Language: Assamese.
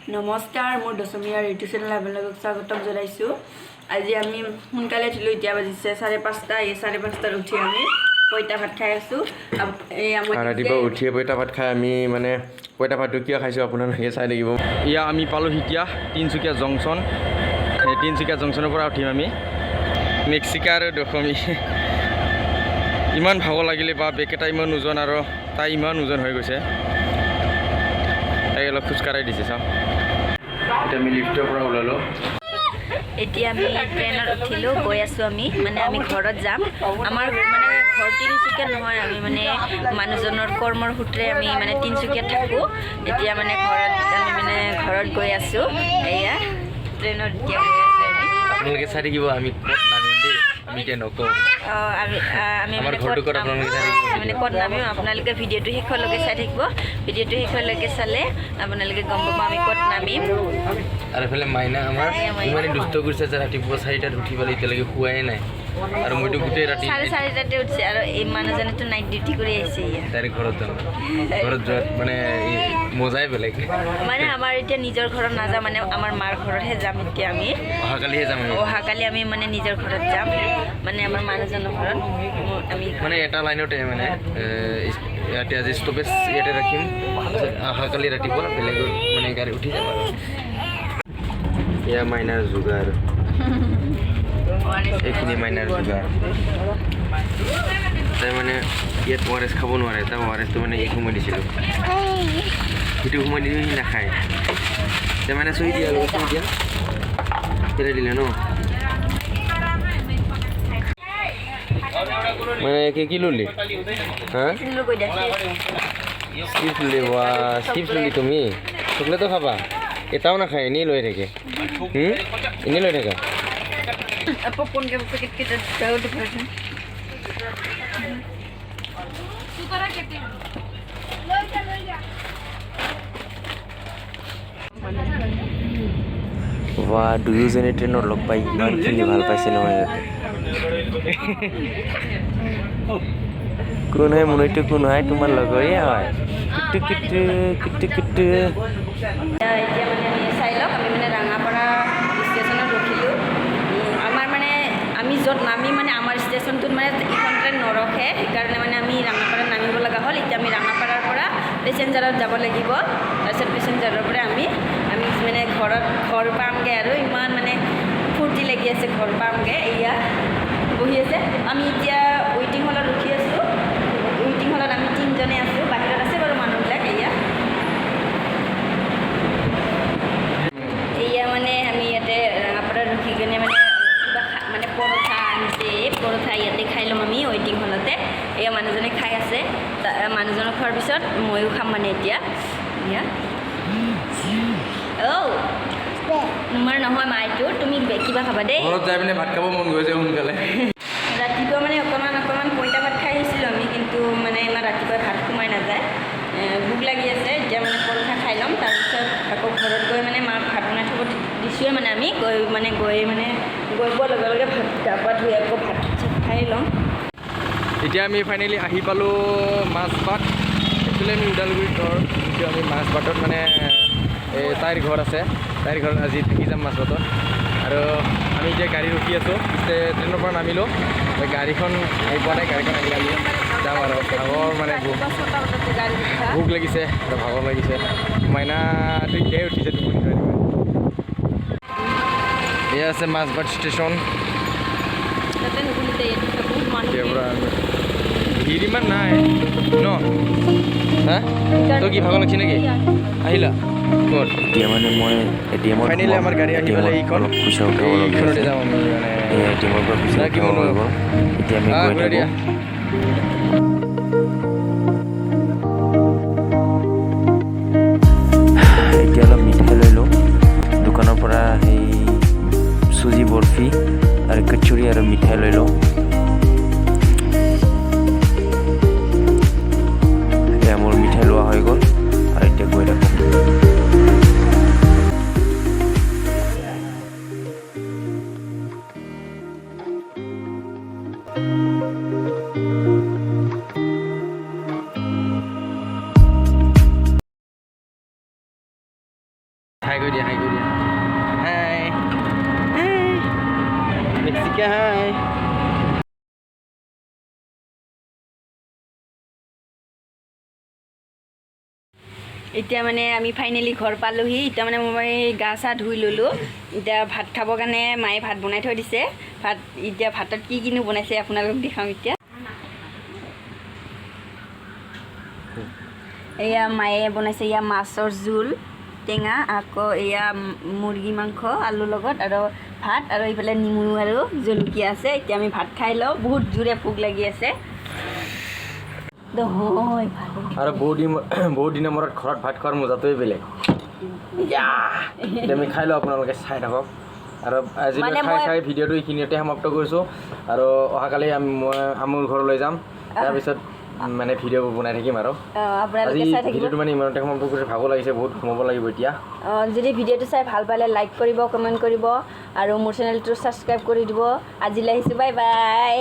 নমস্কাৰ, মোৰ দশমীয়াৰ ইউটিউব চেনেল আপোনালোকক স্বাগতম জনাইছোঁ। আজি আমি সোনকালে উঠিলোঁ। এতিয়া বাজিছে 5:30। এই 5:30ত উঠি আমি পইতা ভাত খাই আছোঁ। এই আমাৰ ৰাতিপুৱা উঠিয়ে পইতা ভাত খাই আমি মানে পইতা ভাতটো কিয় খাইছোঁ, আপোনালোকে চাই থাকিব। এয়া আমি পালোঁ এতিয়া তিনিচুকীয়া জংচন। এই তিনিচুকীয়া জংচনৰ পৰা উঠিম আমি। মেক্সিকা আৰু দশমী, ইমান ভাগৰ লাগিলে বা বেগকেইটা ইমান ওজন আৰু তাই ইমান ওজন হৈ গৈছে। তাইক অলপ খোজকাঢ়াই দিছে, চাওঁ। এতিয়া আমি লিফ্টৰ পৰা ওলালোঁ। এতিয়া আমি ট্ৰেইনত উঠিলোঁ, গৈ আছোঁ। আমি মানে আমি ঘৰত যাম। আমাৰ মানে ঘৰ তিনিচুকীয়াত নহয়, আমি মানে মানুহজনৰ কৰ্মৰ সূত্ৰে আমি মানে তিনিচুকীয়াত থাকোঁ। এতিয়া মানে ঘৰত আমি মানে ঘৰত গৈ আছোঁ। এয়া ট্ৰেইনত এতিয়া গৈ আছোঁ আমি। আপোনালোকে চাই থাকিব আমি ক'ত নামিম দেই। আমি এতিয়া নকওঁ। অঁ, আমি আমাৰ মানে ঘৰটো ক'ত ক'ত আপোনালোকে চাই থাকিব। মানে ক'ত নামিম, আপোনালোকে ভিডিঅ'টো শেষলৈকে চাই থাকিব। ভিডিঅ'টো শেষলৈকে চালে আপোনালোকে গম পাব আমি ক'ত নামিম। আৰু এইফালে মাইনা আমাৰ ইমানেই দুষ্ট কৰিছে যে ৰাতিপুৱা 4টাত উঠি পেলাই এতিয়ালৈকে শোৱাই নাই। আৰু মইতো গোটেই ৰাতি 4:30তে উঠিছে আৰু এই মানুহজনেতো নাইট ডিউটি কৰি আহিছে ইয়াত। ডাইৰেক্ট ঘৰত যাওঁ। ঘৰত যোৱাত মানে এই মজাই বেলেগ। মানে আমাৰ এতিয়া নিজৰ ঘৰত নাযাওঁ, মানে আমাৰ মাৰ ঘৰতহে যাম এতিয়া আমি। অহাকালিহে যাম আমি। অহাকালি আমি মানে নিজৰ ঘৰত যাম, মানে আমাৰ মানুহজনৰ ঘৰত আমি। মানে এটা লাইনতে মানে ইয়াতে আজি ষ্টপেজ ইয়াতে ৰাখিম, তাৰপিছত অহাকালি ৰাতিপুৱা বেলেগৰ মানে গাড়ী উঠি যাম। আৰু এয়া মাইনাৰ যোগাৰ, এইখিনি মাইনাৰ যোগাৰ। তাই মানে ইয়াত অ' আৰ এছ খাব নোৱাৰে। তাই অ' আৰ এছটো মানে এই সোমাই দিছিলোঁ, সেইটো সোমাই দিলোঁ, সি নাখায়। তাই মানে চহী দিয়া আৰু চহী দিয়া কেইটা দিলে ন। মানে কি কি ল'লি হা? চিপছ ল'লি বা চিপছ ল'লি তুমি? চকলেটো খাবা? এটাও নাখায়, এনেই লৈ থাকে। এনেই লৈ থাকা। পপকৰ্ণ পেকেট কেইটা দেখুৱাইছোন। বা দুয়োজনে ট্ৰেইনত লগ পাই ইমানখিনি ভাল পাইছে নহয় ইয়াতে। কোন হয় মুনৈটো? কোন হয়? তোমাৰ লগৰীয়া হয়। কুটু কুটু কুটু কুটু। এতিয়া মানে আমি চাই লওক, আমি মানে ৰাঙাপাৰা ষ্টেচনত ৰখিলোঁ। আমাৰ মানে আমি য'ত নামি মানে আমাৰ ষ্টেচনটোত মানে ইখন ট্ৰেইন নৰখে, সেইকাৰণে মানে আমি ৰাঙাপাৰাত নামিব লগা হ'ল। এতিয়া আমি ৰাঙাপাৰাৰ পৰা পেচেঞ্জাৰত যাব লাগিব। তাৰপিছত পেচেঞ্জাৰৰ পৰা আমি মানে ঘৰ পামগৈ। আৰু ইমান মানে ফূৰ্তি লাগি আছে, ঘৰ পামগৈ। এয়া বহি আছে। আমি এতিয়া ৱেইটিং হলত ৰখি আছোঁ। ৱেইটিং হলত আমি তিনিজনে আছোঁ, বাহিৰত আছে বাৰু মানুহবিলাক। এয়া মানে আমি ইয়াতে ৰাঙাপাৰাত ৰখি কিনে মানে কিবা মানে পৰঠা আনিছে। এই পৰঠা ইয়াতে খাই ল'ম আমি ৱেইটিং হলতে। এয়া মানুহজনে খাই আছে। মানুহজনক খোৱাৰ পিছত ময়ো খাম মানে এতিয়া। এয়া ঔ তোমাৰ নহয় মাইটো, তুমি কিবা খাবা দেই। ঘৰত যাই পিনে ভাত খাব মন গৈছে সোনকালে। ৰাতিপুৱা মানে অকণমান অকণমান পইতা ভাত খাই আহিছিলোঁ আমি, কিন্তু মানে ইমান ৰাতিপুৱা ভাত সোমাই নাযায়। ভোক লাগি আছে। এতিয়া মানে পৰঠা খাই ল'ম, তাৰপিছত আকৌ ঘৰত গৈ মানে মাক ভাত বনাই থ'ব দিছোঁৱে। মানে আমি গৈ মানে গৈ পোৱাৰ লগে লগে ভাত গা পা ধুই আকৌ ভাত চাত খাই ল'ম। এতিয়া আমি ফাইনেলি আহি পালোঁ মাজবাট। একচুৱেলি আমি ওদালগুৰিত ঘৰ, কিন্তু আমি মাজবাটত মানে এই তাইৰ ঘৰ আছে, তাইৰ ঘৰত আজি থাকি যাম মাজবাটত। আৰু আমি এতিয়া গাড়ী ৰখি আছোঁ। পিছে ট্ৰেইনৰ পৰা নামিলোঁ, গাড়ীখন আহি পোৱা নাই। গাড়ীখন আহিলে আমি যাম। আৰু ভাগৰ মানে 6টা বজাতে গাড়ী উঠা। ভোক লাগিছে আৰু ভাগৰ লাগিছে। মাইনাটো এতিয়াই উঠিছে টোপনি ধৰি। এয়া আছে মাজবাট ষ্টেচন। তাতে নুখুলিতে ইয়াতে বহুত মানুহ। এতিয়াৰ পৰা ভিৰ ইমান নাই ন। হা, তই কি ভাগৰ লাগিছে নেকি? আহিলা ক'ত? এতিয়া মানে মই এ টি এমত ফাইনেলি আমাৰ গাড়ী আহি পালে। এইখন অলপ পইচা উঠাব লগীয়া এইখনতে আছে। যাম আমি মানে। এই এ টি এমৰ পৰা পইচা না কি উঠাব মনো? হৈ গ'ল। এতিয়া আমি গৈ ঘূৰাই থাকোঁ। দিয়া। এতিয়া অলপ মিঠাই লৈ লওঁ দোকানৰ পৰা। সেই চুজি বৰফি আৰু কচুৰি আৰু মিঠাই লৈ লওঁ। এয়া মোৰ মিঠাই লোৱা হৈ গ'ল আৰু এতিয়া গৈ থাকোঁ। হাই কৰি দিয়া, হাই কৰি দিয়া। হাই হাই মেক্সিকা, হাই। এতিয়া মানে আমি ফাইনেলি ঘৰ পালোহি। এতিয়া মানে মই গা চা ধুই ল'লোঁ। এতিয়া ভাত খাবৰ কাৰণে মায়ে ভাত বনাই থৈ দিছে। ভাত এতিয়া ভাতত কি কিনো বনাইছে আপোনালোকক দেখাম এতিয়া। এয়া মায়ে বনাইছে, এয়া মাছৰ জোল টেঙা, আকৌ এয়া মুৰ্গী মাংস আলুৰ লগত আৰু ভাত, আৰু এইফালে নেমু আৰু জলকীয়া আছে। এতিয়া আমি ভাত খাই লওঁ, বহুত জোৰে ভোক লাগি আছে। নহয়, ভালে। আৰু বহুত দিনৰ মূৰত ঘৰত ভাত খোৱাৰ মজাটোৱে বেলেগ। এতিয়া আমি খাই লওঁ, আপোনালোকে চাই থাকক। আৰু আজিলৈ মানে খাই খাই ভিডিঅ'টো এইখিনিতে সমাপ্ত কৰিছোঁ। আৰু অহাকালি আমি মই আমুৰ ঘৰলৈ যাম, তাৰপিছত মানে ভিডিঅ' বনাই থাকিম। আৰু আপোনালোকে আজি চাই থাকিব। ভিডিঅ'টো মানে ইমানতে সমাপ্ত কৰিছোঁ। ভাগৰ লাগিছে বহুত, ঘুমাব লাগিব এতিয়া। যদি ভিডিঅ'টো চাই ভাল পালে লাইক কৰিব, কমেণ্ট কৰিব আৰু মোৰ চেনেলটো ছাবস্ক্ৰাইব কৰি দিব। আজিলৈ আহিছোঁ, বাই বাই।